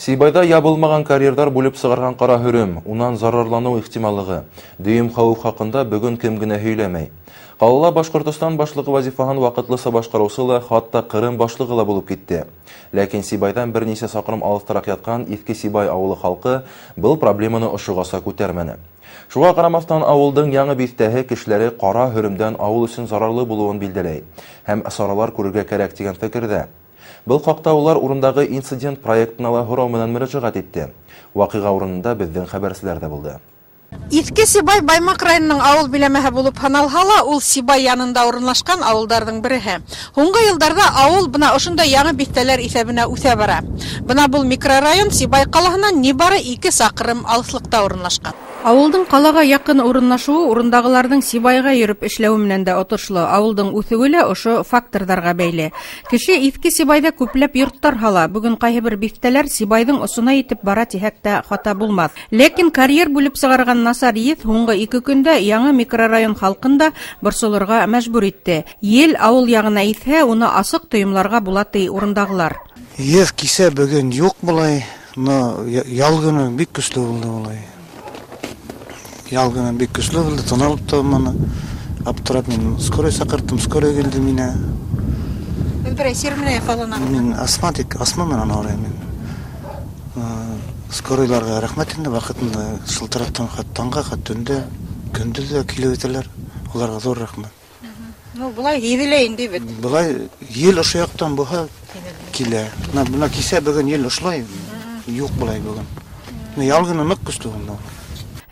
Сибайҙа ябылмаған карьерҙар бүлеп сығарған ҡара һөрөм, унан зарарланыу ихтималлығы, дөйөм хәүеф хаҡында бөгөн кем генә һөйләмәй. Ҡалала Башҡортостан башлығы вазифаһын ваҡытлыса башҡарыусы ла, хатта Ҡырым башлығы ла булып китте. Ләкин Сибайҙан бер нисә саҡрым алыҫтараҡ ятҡан Иҫке Сибай ауылы халҡы был проблеманы ошоғаса күтәрмәне. Шуға ҡарамаҫтан, ауылдың яңы биҫтәһе кешеләре ҡара һөрөмдән ауыл өсөн зарарлы булыуын билдәләй һәм саралар күрергә кәрәк тигән фекерҙә. Был хаҡта улар урындағы инцидент проектына ла һорау менән мөрәжәғәт итте. Ваҡиға урынында беҙҙең хәбәрселәр ҙә булды. Иҫке Сибай Баймаҡ районының ауыл биләмәһе булып һаналһа ла, ул Сибай янында урынлашҡан ауылдарҙың береһе. Һуңғы йылдарҙа ауыл бына ошондай яңы биҫтәләр иҫәбенә үҫә бара. Бына был микрорайон Сибай ҡалаһынан ни бары 2 саҡрым алыҫлыҡта урынлашҡан. Ауылдың ҡалаға яҡын урынлашыуы урындағыларҙың Сибайға йөрөп эшләүе менән дә отошло. Ауылдың үҫеүе лә ошо факторҙарға бәйле. Кеше Иҫке Сибайҙа күпләп йорттар һала. Бөгөн ҡайһы бер биҫтәләр Сибайҙың осона етеп бара тиһәк тә хата булмаҫ. Ләкин карьер бүлеп сығарған насар еҫ һуңғы 2 көндә яңы микрорайон халҡын да борсолорға мәжбүр итте. Ел ауыл яғына иҫһә, уны асыҡ тойомларға була, ти урындағылар. Еҫ кисә бөгөн юҡ былай, но ял көнө бик көслө булды былай. Ял көнө бик көслө булды, тын алып та булманы. Аптырап мин скорый саҡырттым, скорый килде минә. Мин берәй сир менән яфаланам. Мин астматик, астма менән ауырайым мин. Скорыйларға рәхмәт инде, ваҡытында шылтыраттым, хат таңға, хат төндә, көндөҙ ҙә килеп үтәләр. Уларға ҙур рәхмәт. Ну, былай һиҙелә инде бит. Былай ел ошо яҡтан булһа килә. Бына кисә бөгөн ел ошолай, юҡ былай бөгөн. Ял көнө ныҡ көслө булды.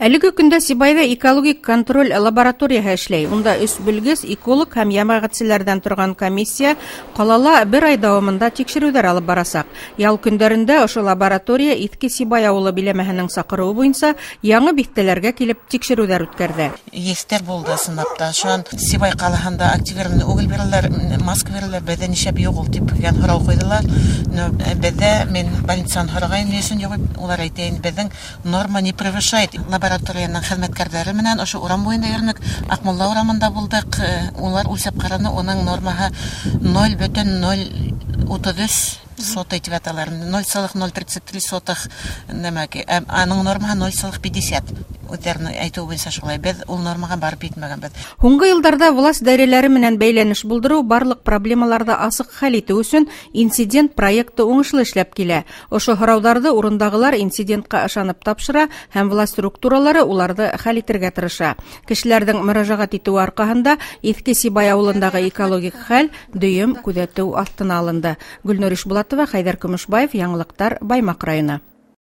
Әлеге көндә Сибайҙа экологик контроль лабораторияһы эшләй. Унда 3 белгес, эколог һәм йәмәғәтселәрҙән торған комиссия ҡалала бер ай дауамында тикшереүҙәр алып барасаҡ. Ял көндәрендә ошо лаборатория Иҫке Сибай ауылы биләмәһенең саҡырыуы буйынса яңы биҫтәләргә килеп тикшереүҙәр үткәрҙе. Еҫтәр булды ысынлап та. Шунан Сибай ҡалаһында активированный уголь бирәләр, маска бирәләр, беҙҙә нишләп юҡ ул тип тигән һорау ҡуйҙылар. Но беҙҙә мин больницанан һорағайным, ни өсөн юҡ, улар әйтә инде, беҙҙең норма не превышает. Лабораторияның хеҙмәткәрҙәре менән ошо урам буйында йөрөнөк, Аҡмулла урамында булдыҡ. Улар үлсәп ҡараны, уның нормаһы ноль бөтөн ноль утыҙ өс сотый тип аталар, ноль целых ноль тридцать три сотых нәмәке. Аның нормаһы ноль целых пятьдесят. Үҙҙәренең әйтеүе буйынса шулай. Беҙ ул нормаға барып етмәгәнбеҙ. Һуңғы йылдарҙа власть даирәләре менән бәйләнеш булдырыу барлыҡ проблемаларҙы асыҡ хәл итеү өсөн инцидент проекты уңышлы эшләп килә. Ошо һорауҙарҙы урындағылар инцидентҡа ышанып тапшыра һәм власть структуралары уларҙы хәл итергә тырыша. Кешеләрҙең мөрәжәғәт итеүе арҡаһында Иҫке Сибай ауылындағы экологик хәл дөйөм күҙәтеү аҫтына алынды. Гөлнур Ишбулатова, Хәйҙәр Көмөшбаев, Яңылыҡтар, Баймаҡ районы.